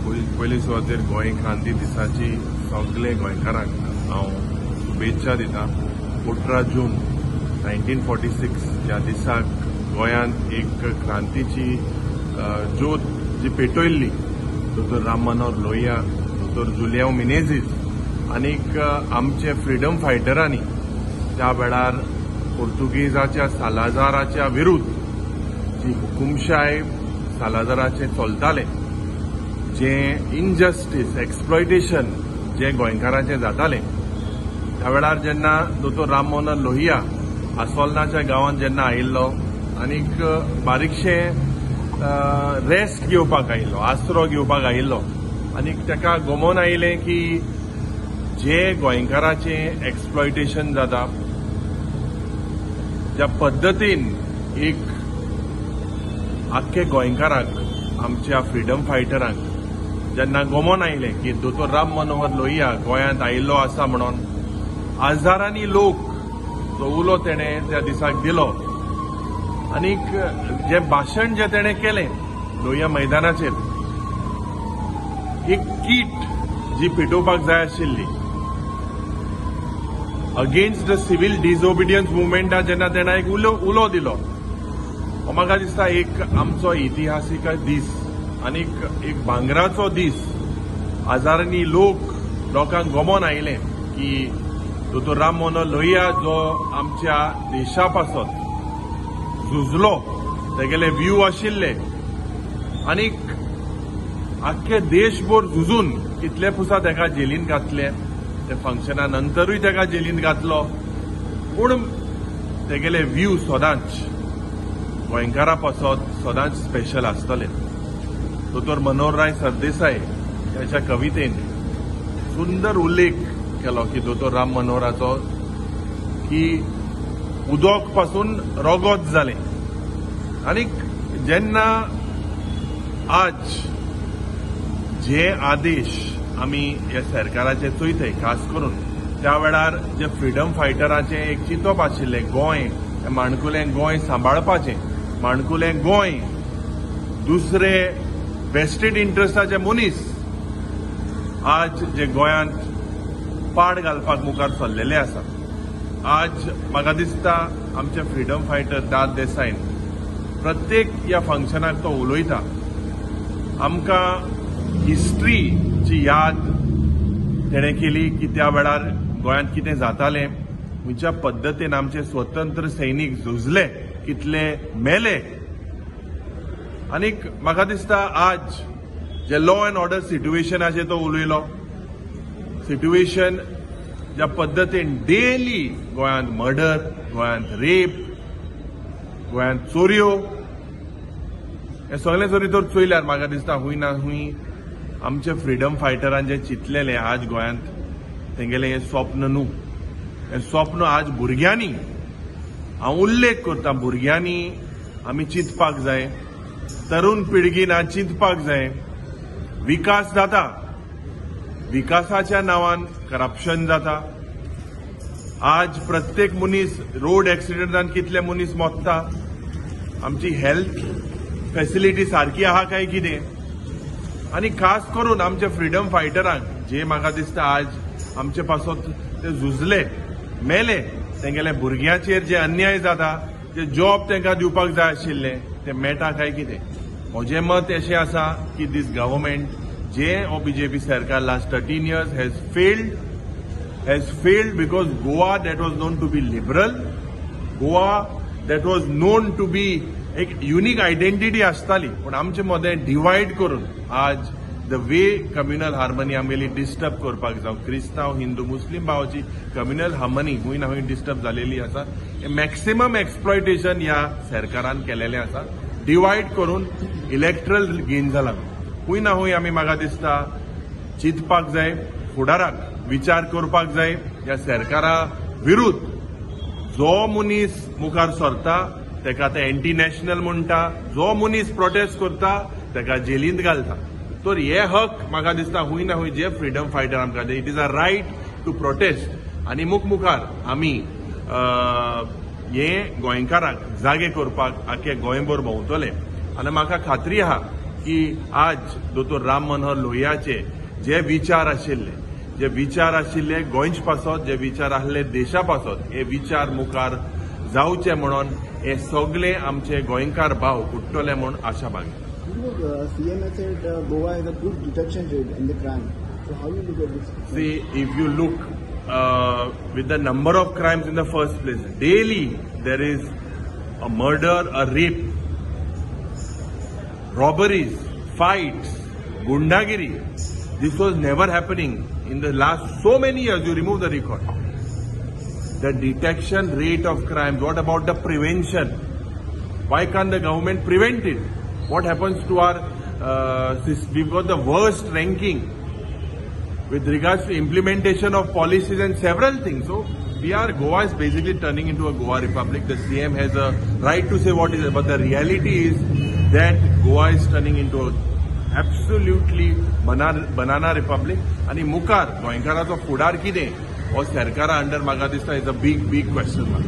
पयले सुवातेर गोंय क्रांती दिसाची सगळे गोंयकारांक हांव शुभेच्छा दिता. 18 जून 1946 ह्या दिसाक गोंयांत एक क्रांतीची ज्योत जी पेटयल्ली दोतोर राम मनोहर लोहिया, दोतोर जुलियांव मिनेझीस आनीक आमचे फ्रिडम फायटरांनी त्या वेळार पोर्तुगेजाच्या सालाजाराच्या विरुद्ध जी हुकुमशाय सालाजाराचें चलतालें, जें इनजस्टीस, एक्सप्लॉयटेशन जें गोंयकारांचें जातालें, त्या वेळार जेन्ना दोतोर राम मनोहर लोहिया आसोलनाच्या गांवांत जेन्ना आयिल्लो आनीक बारीकशें रेस्ट घेवपाक आयिल्लो, आसरो घेवपाक आयिल्लो आनीक ताका गमोवन आयलें की जे गोंयकाराचें एक्सप्लॉयटेशन जाता, ज्या पद्दतीन एक आख्खे गोंयकाराक, आमच्या फ्रिडम फायटरांक जेन्ना गमोन आयलें की दोतोर राम मनोहर लोहिया गोंयांत आयिल्लो आसा म्हणून हजारांनी लोक जो उलो तेणें त्या दिसाक दिलो आनीक जें भाशण जें तेणें केलें लोहिया मैदानाचेर, एक कीट जी पेटोवपाक जाय आशिल्ली अगेन्स्ट the civil disobedience मुवमेंटा जेन्ना तेणें एक उलो दिलो, म्हाका दिसता एक आमचो इतिहासीक दीस आनीक एक भांगराचो दीस. हजारांनी लोक लोकांक गमोन आयलें की दोतोर राम मनोहर लोहिया जो आमच्या देशा पासत झुजलो, तेगेले व्यू आशिल्ले आनीक आख्खे देशभर झुजून कितले पुसा तेका जेलीन घातले, ते फंक्शना नंतरूय तेका जेलीन घातलो, पूण तेगेले व्यू सदांच गोंयकारा पासत सदांच स्पेशल आसतले. दोतोर मनोहरराय सरदेसाय ह्याच्या कवितेन सुंदर उल्लेख केलो की दोतोर राम मनोहराचो की उदक पासून रोगोत जालें. आनीक जेन्ना आज जे आदेश आमी ह्या सरकाराचे चोयताय, खास करून त्या वेळार जे फ्रिडम फायटराचें एक चिंतप आशिल्लें, गोंय माणकुलें गोंय सांबाळपाचें, माणकुलें गोंय दुसरे वेस्टेड इंट्रस्टाचे मनीस आज जे गोंयांत पाड घालपाक मुखार सरलेले आसा. आज म्हाका दिसता आमचे फ्रिडम फायटर दाद देसायन प्रत्येक ह्या फंक्शनाक तो उलयता. आमकां हिस्ट्रीची याद तेणें केली की त्या वेळार गोंयांत कितें जातालें, खंयच्या पद्दतीन आमचे स्वतंत्र सैनीक झुजले, कितले मेले. आनीक म्हाका दिसता आज जे लॉ एन्ड ऑर्डर सिट्युएशनाचेर तो उलयलो, सिट्युएशन ज्या पद्दतीन डेली गोंयांत मर्डर, गोंयांत रेप, गोंयांत चोरयो, हें सगळें जरी तर चोयल्यार म्हाका दिसता हूंय ना हूंय आमचे फ्रिडम फायटरान जें चिंतलेलें आज गोंयांत तेंगेलें हें स्वप्न न्हू, हें स्वप्न आज भुरग्यांनी, हांव उल्लेख करता भुरग्यांनी आमी चिंतपाक जाय, तरुण पिळगीन आज चिंतपाक जाय. विकास जाता, विकासाच्या नांवान करप्शन जाता. आज प्रत्येक मनीस रोड एक्सिडंटान कितले मनीस मोत्ता, आमची हेल्थ फॅसिलिटी सारकी आहा काय कितें. आनी खास करून आमचे फ्रिडम फायटरांक जे म्हाका दिसता आज आमचे पासत ते झुजले, मेले, तेंगेले भुरग्यांचेर जे अन्याय जाता, जे जॉब तेंकां दिवपाक जाय आशिल्ले ते मेळटा काय कितें. म्हजें मत अशें आसा की दीस गव्हर्मेंट जे हो बीजेपी सरकार last 13 years has failed because Goa that was known to be liberal, Goa that was known to be एक युनिक आयडेंटिटी आसताली, पूण आमचे मदें डिवायड करून आज the way communal harmony आमगेली डिस्टर्ब करपाक जावं, क्रिस्तांव हिंदू मुस्लीम भावाची कम्युनल हार्मनी हूंय ना हूंय डिस्टर्ब जालेली आसा. मॅक्सिमम एक्सप्लॉयटेशन ह्या सरकारान केलेलें आसा, डिवायड करून इलेक्ट्रल गेन जाला. हूंय ना हूंय आमी म्हाका दिसता चिंतपाक जाय, फुडाराक विचार करपाक जाय. ह्या सरकारा विरुद्ध जो मनीस मुखार सरता तेका ते एंटी नॅशनल म्हणटा, जो मनीस प्रोटेस्ट करता तेका जेलींत घालता. तर हे हक म्हाका दिसता हूंय ना हूंय जे फ्रिडम फायटर आमकां it is a right to protest. आनी मुखार आमी हे गोंयकारांक जागे करपाक आख्खे गोंयभर भोंवतले आनी म्हाका खात्री आहा की आज दोतोर राम मनोहर लोहियाचे जे विचार आशिल्ले, जे विचार आशिल्ले गोंयचे पासत, जे विचार आसले देशा पासत, हे विचार मुखार जावचे म्हणून हे सगळे आमचे गोंयकार भाव उठ्ठले म्हूण आशा बाळगिता. CM has said Goa has a good detection rate in the crime. So how you look at this? See, if you look with the number of crimes in the first place, daily there is a murder, a rape, robberies, fights, gundagiri. This was never happening in the last so many years. You remove the record. The detection rate of crimes, what about the prevention? Why can't the government prevent it? What happens to our, we've got the worst ranking with regards to implementation of policies and several things. So Goa is basically turning into a Goa Republic. The CM has a right to say what is it, but the reality is that Goa is turning into a absolutely banana republic. आणि मुखार गोंयकाराचो फुडार कितें हो सरकारा under म्हाका दिसता is a big big question mark.